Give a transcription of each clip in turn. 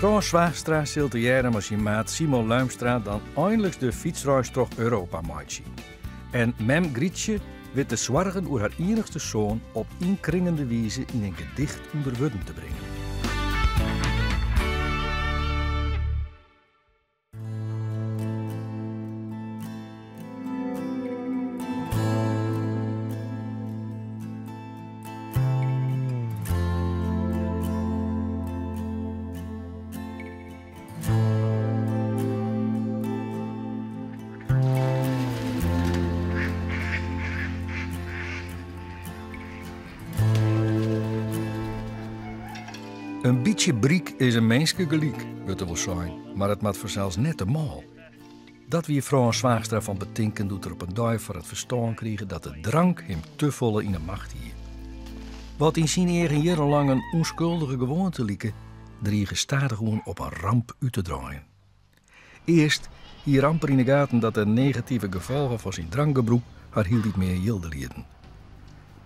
Frâns Zwaagstra sil tegearre mei syn maat Simon Luimstra dan einliks de fytsreis troch Europa meitsje. En mem Grytsje wit de soargen oer har iennichste soan op ynkringende wize yn in gedicht ûnder wurden te bringen. In bytsje bryk is in minske gelyk, wurdt der wol sein, mar it moat fansels net te mâl. Dat wie Frâns Zwaagstra fan betinken doe't er op in dei foar it ferstân krige dat de drank him te folle yn 'e macht hie. Wat yn syn eagen jierrenlang in ûnskuldige gewoante like, drige stadichoan op in ramp út te draaien. Earst hie er amper yn 'e gaten dat de negative gefolgen fan syn drankgebrûk har hieltyd mear jilde lieten.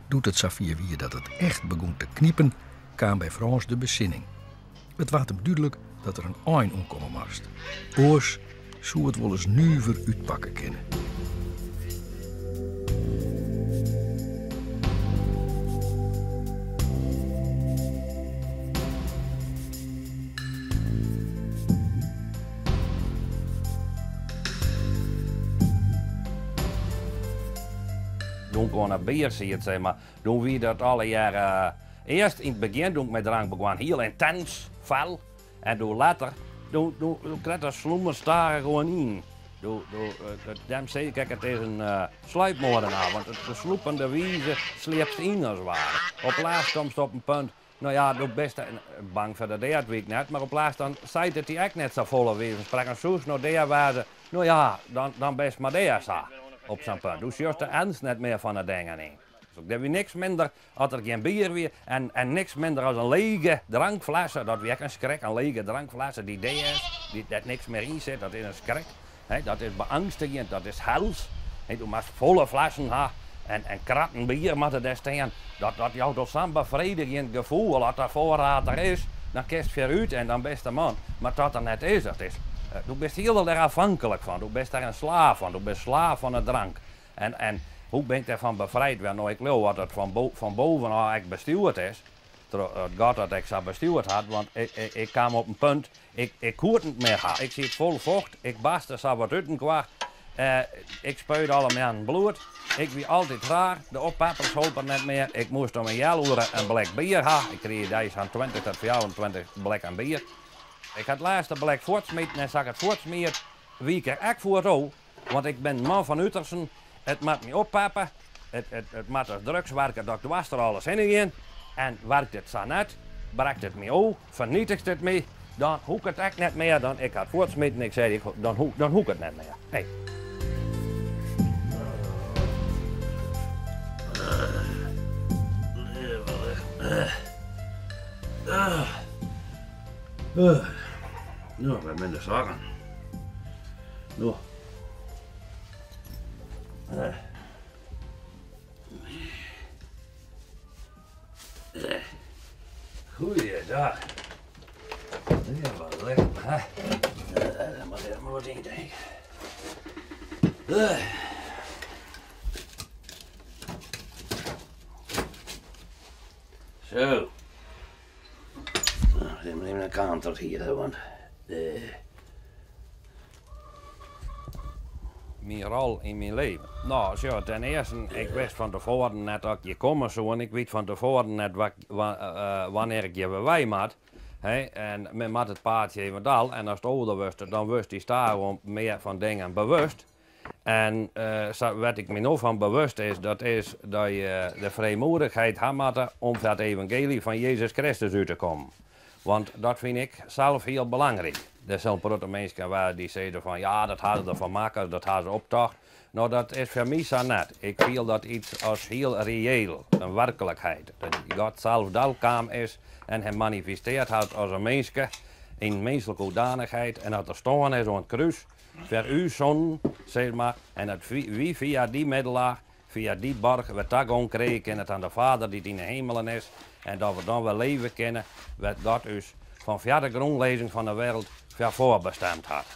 Doe't it safier wie dat it echt begûn te knipen, kaam by Frâns de besinning. It waard him dúdlik dat der in ein oan komme moast. Oars soe it wolris nuver útpakke kinne. Doe't ik oan it bier siet, sis mar, doe wie dat allegear earst yn it begjin, doe't ik mei drank begûn, hiel yntins, fel. En doe letter, doe, doe, doe krekt dat slûmer stadichoan yn. Doe, doe, dêrom sis ik ek, it is in sluipmoordenaar, want de slûpende wize sliepst yn as ware. Op laatst komst op in punt, no ja, do bist bang foar de dead wie ik net, mar op laatst dan seit it dy ek net safolle wize fan sprekken. Soest no dea wêze, no ja, dan, dan bist mar dea sa, op sa'n punt. Doe sjochst de ernst net mear fan de dingen yn. Der wie niks minder as der gjin bier wie en en niks minder as in lege drankflesse, dat wie ek in skrik, in lege drankflesse dy't dea is, dy't dêr't niks mear yn sit, dat is in skrik. Hè, dat is beangstigend, dat is hels. Hè, do moatst folle flessen ha en en kratten bier moatte dêr stean. Dat dat jout al sa'n befredigjend gefoel, as de foarraad der is, dan kinst foarút en dan bist de man. Mar dat der net is, dat is, do bist hielendal dêr afhanklik fan, do bist dêr in slaaf fan, do bist slaaf fan 'e drank. En, en hoe bin ik dêrfan befrijd? Wel, no, ik leau dat it fan, bo, fan boven ôf ek bestjoerd is, troch dat God dat ek sa bestjoerd hat, want ik, ik, ik kaam op in punt, ik, ik koe it net mear ha. Ik siet fol focht, ik barste sa wat út elkoar, eh, ik spuide alle moarnen bloed, ik wie altyd raar, de oppeppers holpen net mear, ik moast om in healoere in blek bier ha, ik krige deis sa'n 20 tot 24 blekken bier. Ik ha it lêste blek fuortsmiten en sa't ik it fuortsmiet, wie ik der ek fuort ôf. Want ik bin in man fan utersten, it moat my oppeppe, it, it, it moat as drugs werke dat ik dwars troch alles hinne gean. En werkt it sa net, brekt it my ôf, fernietiget it my, dan hoech ik it ek net mear. Dan, ik ha it fuortsmiten, ik sei, dan hoech, dan hoech ik it net mear. Nee. No, wer minder sokken. No. Goeiedag. Ja, wat lekker, hè? Daar moet ik maar wat in denken. Zo. Nou, even een kant tot hier, want... Myn rol yn myn leven. No, sjoch, ten earsten, ik wist fan tefoaren net dat ik hjir komme soe en ik wit fan tefoaren net wannear ik hjir wer wei moat. En men moat it paadsje even del en ast âlder wurdst, dan wurdst dy stadichoan mear fan dingen bewust. En sa, wêr't ik my no fan bewust is, dat is dat je de frijmoedichheid ha moatte om foar it evangeelje fan Jezus Kristus út te kommen. Want dat fyn ik sels hiel belangryk. Der sille in protte minsken wêze dy't sizze fan ja, dat ha se derfan makke, dat ha se optocht. No, dat is foar my sa net. Ik fiel dat iets as hiel reëel, in werklikheid. Dat God sels delkaam is en him manifesteard hat as in minske, yn minsklike hoedanichheid, en dat er stoarn is oan it krús foar ús sonden, sis mar, en dat wy fia dy middelaar Fia dy boarch wer tagong krije kinne ta de Vader dy't yn 'e himelen is, en dat we dan wer leve kinne wêr't God ús Fan foar de grûnlizzing fan de wereld foar foarbestimd hat.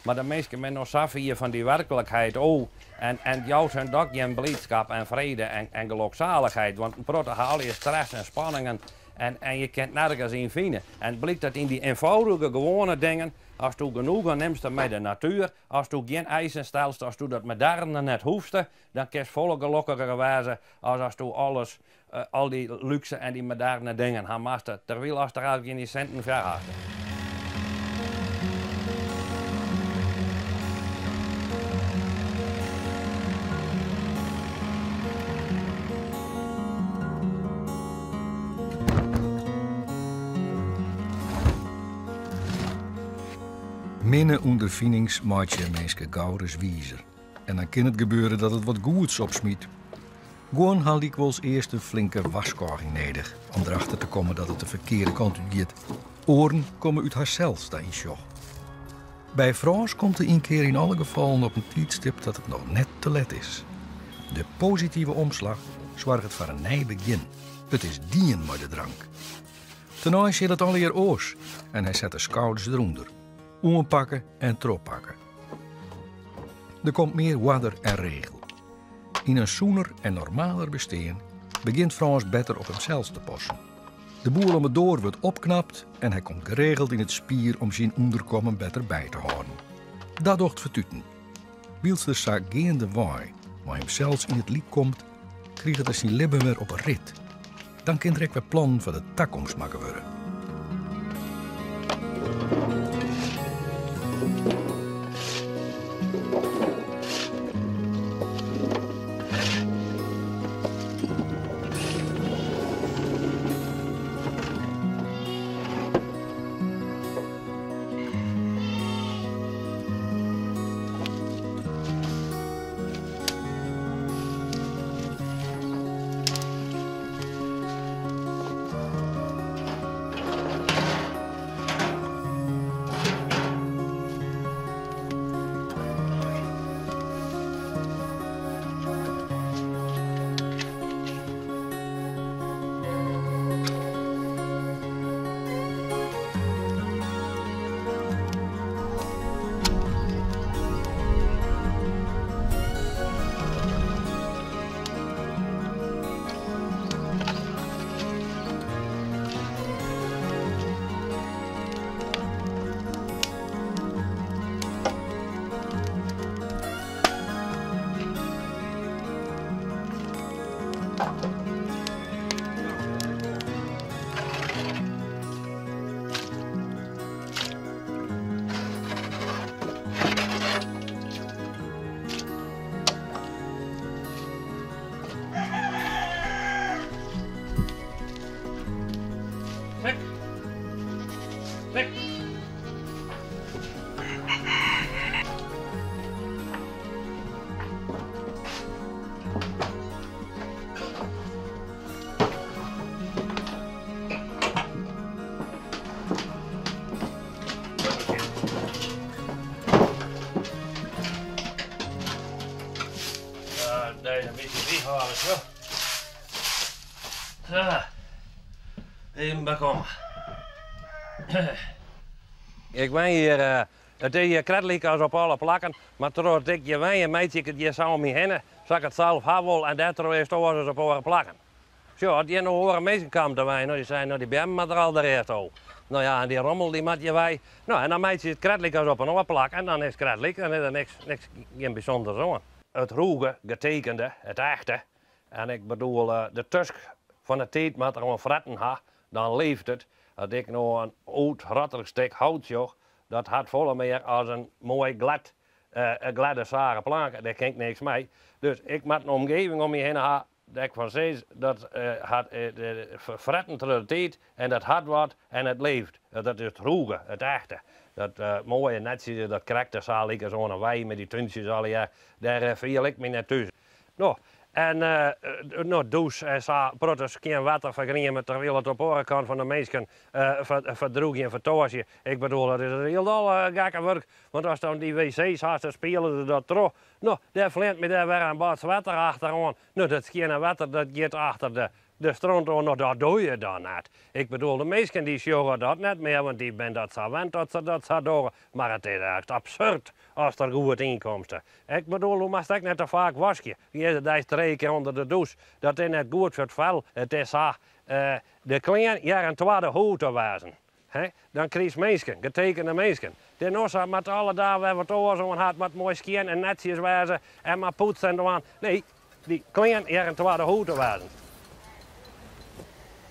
Mar de minsken binne no sa fier fan dy werklikheid ôf en en it jout hun dok gjin blydskap en frede en en geloksalichheid, want in protte ha allegear stress en spanningen en en je kinne it nergens yn fine. En it blykt dat yn dy eenvoudige gewoane dingen, asto genoegen nimst mei de natuer, asto gjin eisen stelst, asto dat moderne net hoechste, dan kinst folle gelokkiger wêze as asto alles Al dy lúkse en dy moderne dingen ha moatst, terwyl ast der eigentlik gjin sinten foar hast. Minne ûnderfinings meitsje in minske gauris wizer en dan kin it gebeure dat it wat goeds opsmyt. Guon ha lykwols earst in flinke warskôging nedich om derachter te kommen dat it de ferkearde kant út giet. Oaren komme út harsels ta ynsjoch. By Frâns komt de ynkear yn alle gefallen op in tiidstip dat it noch net te let is. De positive omslach soarget foar in nij begjin. It is dien mei de drank. Tenei sil it allegear oars en hy set de skouders derûnder. Oanpakke en trochpakke. Der komt mear oarder en regel. Yn in sûner en normaler bestean begjint Frâns better op himsels te passen. De boel om 'e doar wurdt opknapt en hy komt geregeld yn it spier om syn ûnderkommen better by te hâlden. Dat docht fertuten. Wylst er sa geandewei mei himsels yn it lyk komt, kriget er syn libben wer op 'e rit. Dan kin der ek wer plannen foar de takomst makke wurde. Deze een beetje biehalen, zo. Zo. Even bekomen. Ik wen hjir, eh, it is hjir krekt lyk as op alle plakken, mar trochdat ik hjir wenje, meitsje ik it hjir sa om my hinne, sa't ik it sels ha wol en dêrtroch is it oars as op oare plakken. Sjoch, as hjir no oare minsken kamen te wenjen, no dy seinen, no dy beammen moatte der alderearst ôf. No ja, en dy rommel dy moat hjir wei. No en dan meitsje je it krekt lyk as op in oar plak en dan is it krekt lyk, dan is der niks, niks, gjin bysûnders oan. It rûge, getekende, it echte, en ik bedoel de tusk fan de tiid moat der oan fretten ha, dan leeft it. As ik no in âld rotterich stik hout sjoch, dat hat folle mear as in moai glêd in glêde sage planke, dêr kin ik niks mei. Dus ik moat in omgeving om my hinne ha dêr't ik fan sis, dat hat fretten troch de tiid en dat hat wat en it leeft. Dat is it rûge, it echte. Dat moaie netsjes, dat krekte sa lykas oan 'e wei mei dy túntsjes allegear, dêr fiel ik my net thús. No, en no dûs en sa protte skjin wetter fergrieme terwyl it op oare kant fan de minsken ferdrûgje en fertoarsje. Ik bedoel, dat is hielendal gekke wurk, want ast dan dy wc's hast, dan spiele se dat troch. No, dêr fleant my dêr wer in bats wetter achteroan. No, dat skjinne wetter dat giet achter de De stront oan, no dat doe je dan net. Ik bedoel, de minsken dy sjogge dat net mear, want dy bin dat sa wend dat se dat sa dogge. Mar it is echt absurd ast der goed yn komst. Ik bedoel, do moatst ek net te faak waskje. Iedere deis trije kear ûnder de dûs, dat is net goed foar it fel. It is sa, de klean hearre in twadde hûd te wêzen. Hè? Dan krijst minsken, getekende minsken. It is no sa, moat alle dagen wer wat oars oan ha, it moat moai skjin en netsjes wêze en mar poetse en dwaan. Nee, dy klean hearre in twadde hûd te wêzen.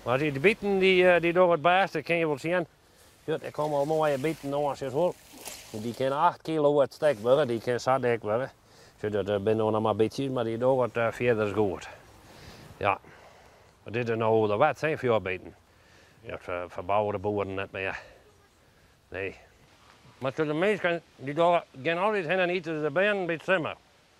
Mar dy biten dy dogge it bêste, kinne je wol sjen. Sjoch, der komme al moaie biten oan, sjochst wol. Dy kinne 8 kilo it stek wurde, dy kinne sa dik wurde. Sjoch, dat binne no noch mar bytsjes, mar dy dogge it fierders goed. Ja, dit is no âlderwets, hè, fjoerbiten. Dat ferbouwe de boeren net mear. Nee. Mar de minsken dy dogge gean altyd hinne en ite de beanen by it simmer.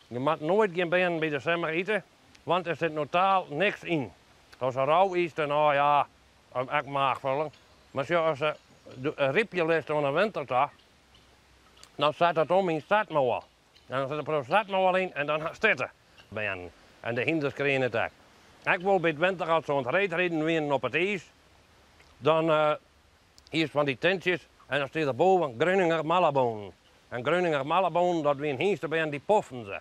Je moat noait gjin beanen by de simmer ite, want der sit totaal niks yn. As se rau ytst, dan oh ja, ek maachfulling. Mar sjoch, as se rypje litst oan de winter ta, dan set it om yn setmoal. En dan sit der protte setmoal yn en dan stiet de beanen. En de hynders krigen it ek. Ek wol by it winter as se oan it reedriden wienen op it iis, dan hiest fan dy tintsjes en dan stie der boven Gröninger Mallebonen. En Gröninger Mallebonen, dat wienen hynstebeanen, dy poften se.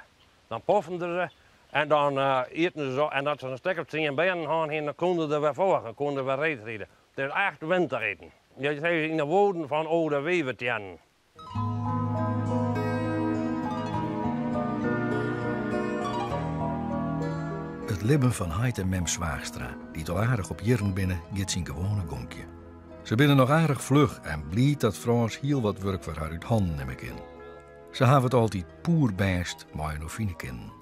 Dan poften se en dan ieten se se en as se in stik of tsien beanen hân hienen, dan koenen se der wer foar, dan koenen se wer reedride. It is echt winteriten. Je sizze yn de woorden fan âlde wiveteannen. It libben fan heit en mem Zwaagstra, dy't al aardich op jierren binne, giet syn gewoane gonkje. Se binne noch aardich fluch en bliid dat Frâns hiel wat wurk foar har út hannen nimme kin. Se hawwe it altyd poerbêst mei-inoar fine kinnen.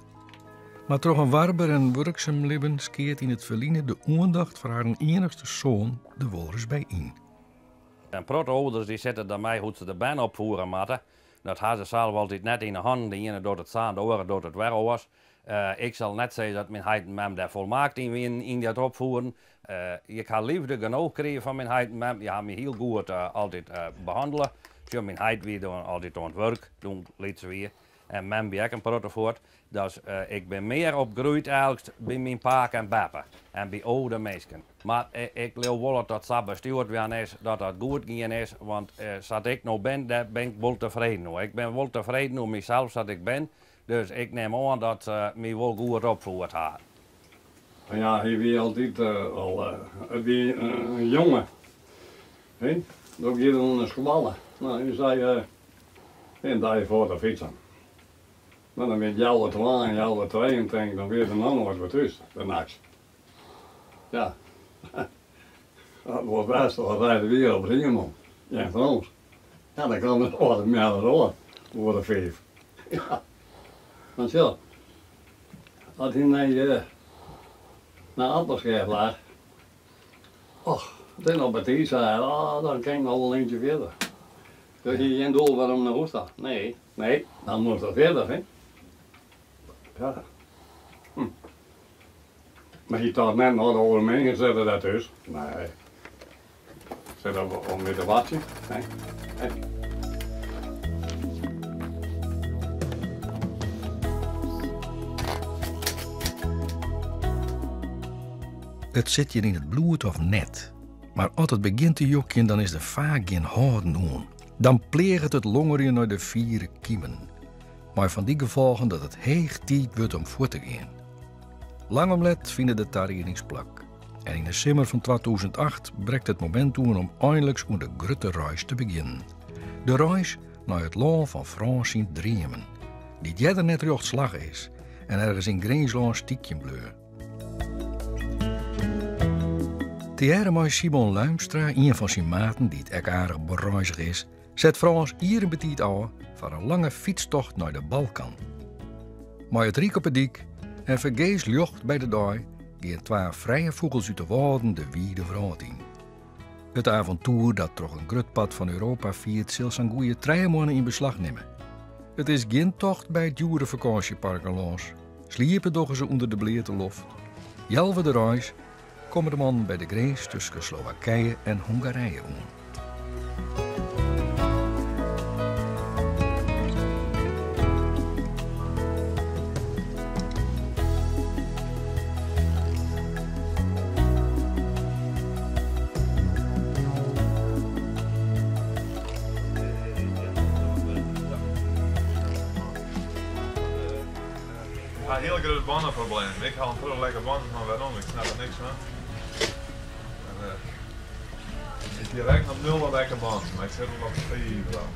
Mar troch in warber en wurksum libben skeat yn it ferline de oandacht foar harren iennichste soan der wolris by yn. In protte âlders dy sitte dermei hoe't se de bern opfiede moatte. Dat ha se sels altyd net yn 'e hannen. De iene docht it sa en de oare docht it wer oars. Ik sil net sizze dat myn heit en mem dêr folmaakt yn wienen yn dat opfieden. Ik ha leafde genôch krigen fan myn heit en mem. Dy ha my hiel goed altyd behannele. Sjoch, myn heit wie dan altyd oan it wurk doe't ik lyts wie. En mem wie ek in protte fuort. Dus ik bin mear opgroeid eigenliks by myn pake en beppe en by âlde minsken. Mar ik leau wol dat dat sa bestjoerd wurden is dat dat goed gien is, want sa't ik no bin, dêr bin ik wol tefreden oer. Ik bin wol tefreden oer mysels sa't ik bin, dus ik nim oan dat se my wol goed opfied ha. Ja, hy wie altyd al, it wie in jonge, hè. Doe gie er oan de skoalle. No, hy sei, in dei foar de fytsen. No, dan wie it healwei twa en healwei trije en tink, dan wie er noch noait wer thús, de nachts. Ja, dat was bêst wel rijden weer op Riemann. Ja, Frans. Ja, dan kwam er wat meer oan, oer de vijf. Ja, want ja, as hy nei, nei Appelskea lag, och, it is noch betiid, sei hy, oh, dan kin ik noch wol eentje fierder. Dus hy gjin doel werom nei hûs ta. Nee, nee, dan moast er fierder, hè. Ja. Hm. Mar hy tocht net, no, de oare minsken sitte dêr thús. Nee. Sitte om my te wachtsjen. Nee. Nee. It sit jin yn it bloed of net, mar as it begjint te jokjen dan is der faak gjin hâlden oan. Dan pleaget it longerjen nei de fiere kimen. Mei fan dy gefolgen dat it heech tiid wurdt om fuort te gean. Lang om let fine de tariedings plak. En yn de simmer fan 2008 brekt it momint oan om einliks oan de grutte reis te begjinnen. De reis nei it lân fan Frâns syn dreamen, dy't earder net rjocht slagge is en ergens yn Grinslân stykjen bleau. Tegearre mei Simon Luimstra, ien fan syn maten dy't ek aardich bereizige is, set Frâns ier en betiid ôf foar in lange fytstocht nei de Balkan. Mei it ryk op 'e dyk en fergees ljocht by de dei gean twa frije fûgels út de wâlden de wide wrâld yn. It avontoer dat troch in grut part fan Europa fiert sil sa'n goeie trije moanne yn beslach nimme. It is gjin tocht by djoere fakânsjeparken lâns. Sliepe dogge se ûnder de bleate loft. Healwei de reis komme de mannen by de grins tusken Slowakije en Hongarije oan. ha in hiel grut banneprobleem. Ik ha in protte lekke bannen fan wêrom, ik snap der niks fan. En, uh, ik sit direkt op nul lekke bannen, mar ik sit al op fiif dan.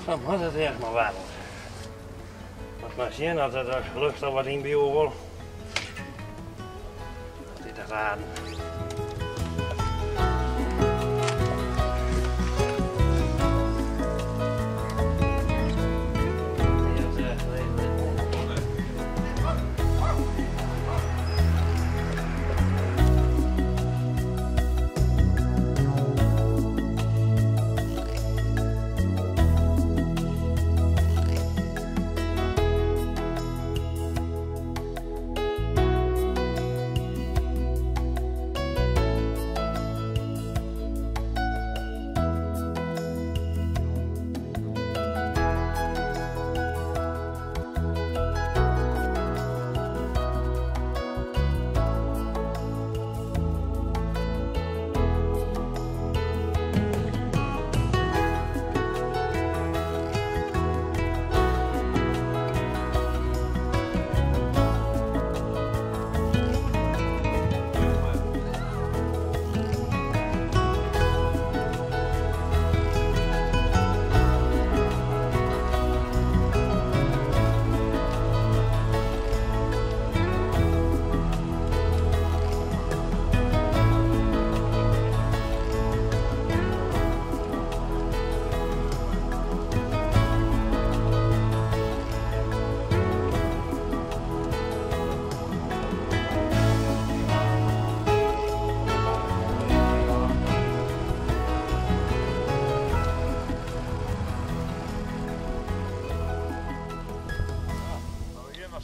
Dan moat it earst mar waarm. Moat mar sjen oft de lucht der wat yn bliuwe wol. Altyd de raden.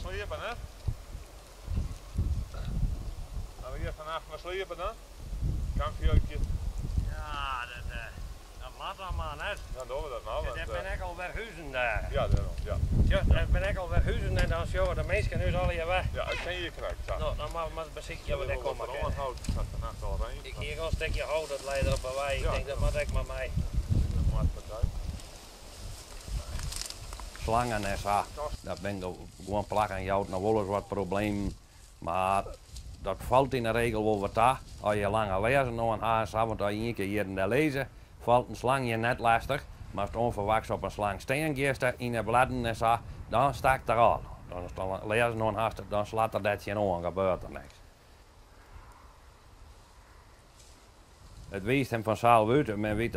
Sliepen, hè? Laten we hier vannacht maar sliepen dan. Kampvuurtje. Ja, dat moat dan mar net. Dan dogge we dat nou. Want, dêr bin ik al wer huzen daar. Ja, dêrom, ja. Ja, dêr bin ik al wer huzen en dan sjogge de minsken ús allegear wer. Ja, ik ken je krekt. Ja. No, dan moatte we mar besykje wat dêr komme kin. Hout, dat vannacht al rein. Ik hie al in stikje hout, dat lei der op 'e wei. Ik tink dat moat ek mar mei. Dat moat partij. Slangen en sa, dat binne guon plakken jout noch wolris wat problemen, mar dat falt yn 'e regel wol wat ta as je lange lêzen oan ha en sa, want as je ien kear jierren dêr lizze, falt in slang je net lestich, mar ast ûnferwachts op in slang stean giest yn 'e bladden en sa, dan stakt er ôf. Dan ast al lêzen oan hast, dan slacht er dêr tsjinoan, gebeurt der niks. It wiist him fansels út, men wit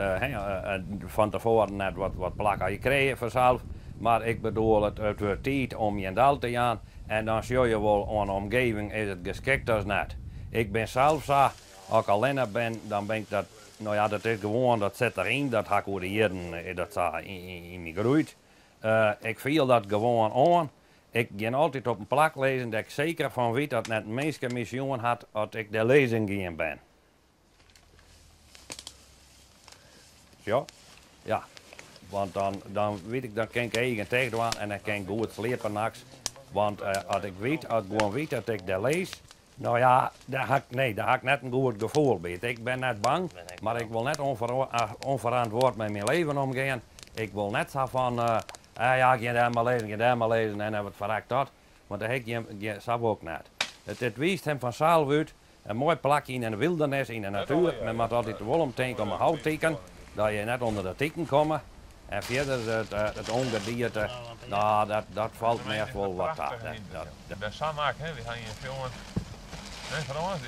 fan tefoaren net wat plak as je krije fansels, mar ik bedoel it wurdt tiid om jin del te jaan en dan sjoch je wol oan de omgeving is it geskikt as net. Ik bin sels sa, as ik allinne bin dan bin ik dat, no ja dat is gewoan, dat sit deryn, dat ha ik oer de jierren is dat sa yn my groeid. Ik fiel dat gewoan oan. Ik gean altyd op in plak lizzen dêr't ik seker fan wit dat net in minske my sjoen hat as ik dêr lizzen gien bin. Ja, ja. Want dan, dan wit ik, dan kin ik eagen ticht dwaan en dan kin ik goed sliepe nachts. Want as ik wit, as ik gewoan wit dat ik dêr lis, no ja, dêr ha ik, nee, dêr ha ik net in goed gefoel by. Ik bin net bang, mar ik wol net ûnferantwoard mei myn leven omgean. Ik wol net sa fan, ja, gean dêr mar lizzen, gean dêr mar lizzen en wat ferrekt dat. Want dêr ha ik gjin, sa wol ik net. It wiist him fansels út. In moai plakje yn de wyldernis, yn de natuer. Men moat altyd wol om tinke om 'e houttiken, dat je net ûnder de tiken komme. En fierder it ûngedierte, no, dat falt meast wol wat ta. Ik ben sa mak, hè. Wy ha ien sjoen, hè, Frâns,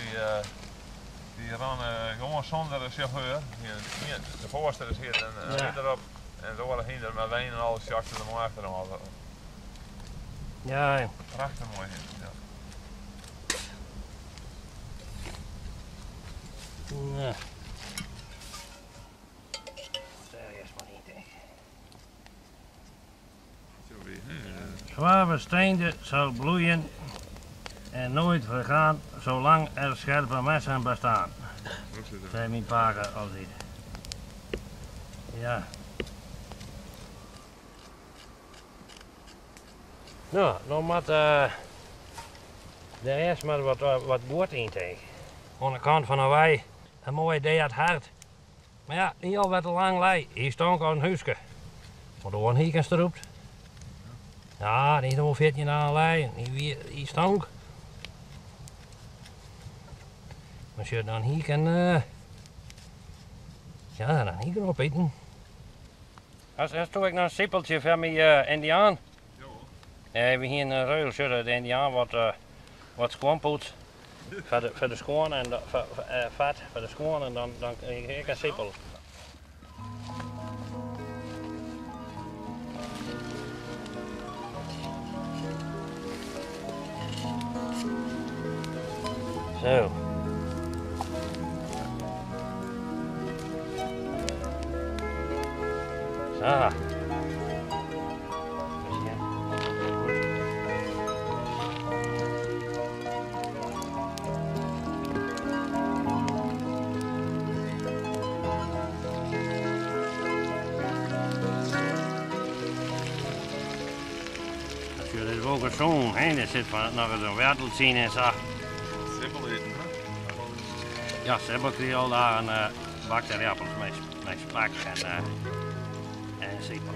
dy ran gewoan sûnder sjauffeur. De foarste der siet in ridder op en de oare hynder mei wein en alles sjakte der moai achteroan. Ja. Prachtich moai hynder, ja. Ja. Dêr earst mar yn, tink. Zwavelsteende zal bloeien en nooit vergaan zolang er scherpe messen bestaan. Sei myn pake altyd. Ja. No, no moat der earst mar wat guod yn, tink. Oan de kant fan 'e wei, in moai dead hert. Mar ja, dy al wer te lang lei. Hy stonk as in húske. Want oan hie ik in strûpt. Ja, dy is wol 14 dagen lei en hy wie, hy stonk. Mar sjoch, dan hie ik in, ja, dan hie ik in opiten. Hast do ek noch in sipeltsje foar my, Yndiaan? Nee, we hienen in ruil, sjoch, de Yndiaan wat, wat skuonpoets foar de, foar de skuon en foar, fet foar de skuon en dan, dan krige ik in sipel. Zo. Sa. Sjoch, dit is wol gezond, hè? Der sit fan noch ris in werteltsje yn en sa. Sibbel iten, hè? Ja, Sibbel krige al dagen bakte ierdappels mei spak en sipel.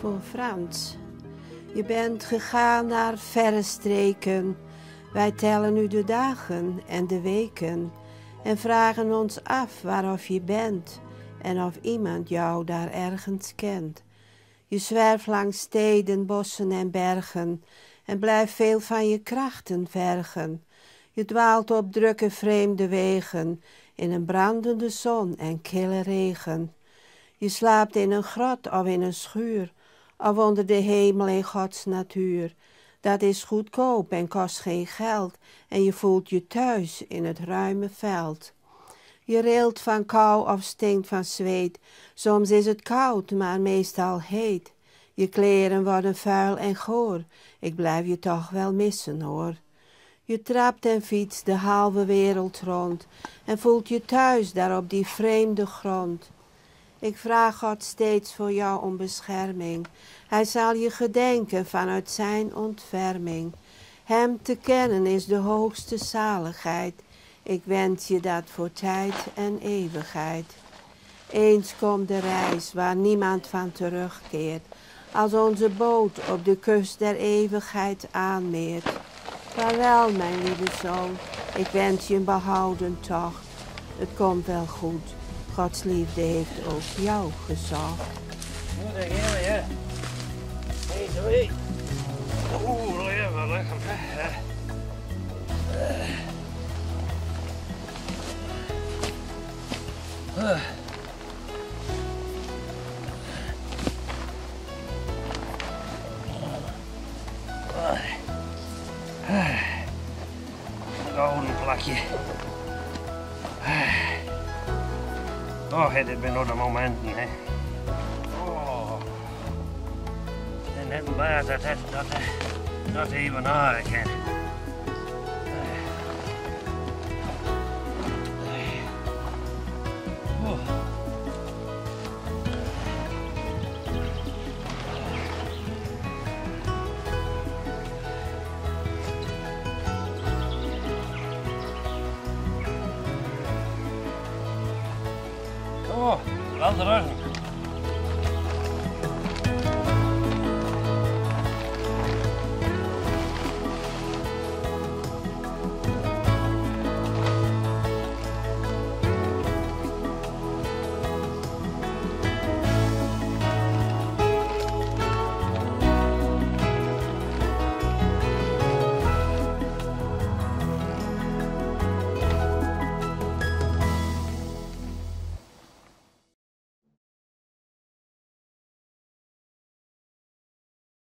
Voor Frans. Je bent gegaan naar verre streken. Wij tellen nu de dagen en de weken en vragen ons af waarof je bent en of iemand jou daar ergens kent. Je zwerft langs steden, bossen en bergen en blijft veel van je krachten vergen. Je dwaalt op drukke vreemde wegen in een brandende zon en kille regen. Je slaapt in een grot of in een schuur of onder de hemel in Gods natuur. Dat is goedkoop en kost geen geld en je voelt je thuis in het ruime veld. Je rilt van kou of stinkt van zweet. Soms is het koud, maar meestal heet. Je kleren worden vuil en goor. Ik blijf je toch wel missen, hoor. Je trapt en fietst de halve wereld rond en voelt je thuis daar op die vreemde grond. Ik vraag God steeds voor jou om bescherming. Hij zal je gedenken vanuit zijn ontferming. Hem te kennen is de hoogste zaligheid. Ik wens je dat voor tijd en eeuwigheid. Eens komt de reis waar niemand van terugkeert, als onze boot op de kust der eeuwigheid aanmeert. Vaarwel, mijn lieve zoon, ik wens je een behouden tocht. Het komt wel goed, Gods liefde heeft ook jou gezocht. Daar gaan we, hè. 1, 2. Oeh, lekker, lekker. Een gouden plakje. Oh, dit zijn nog de momenten, hè. Oh. En het baas dat even naar kan. Oh. Oh, wel de rug.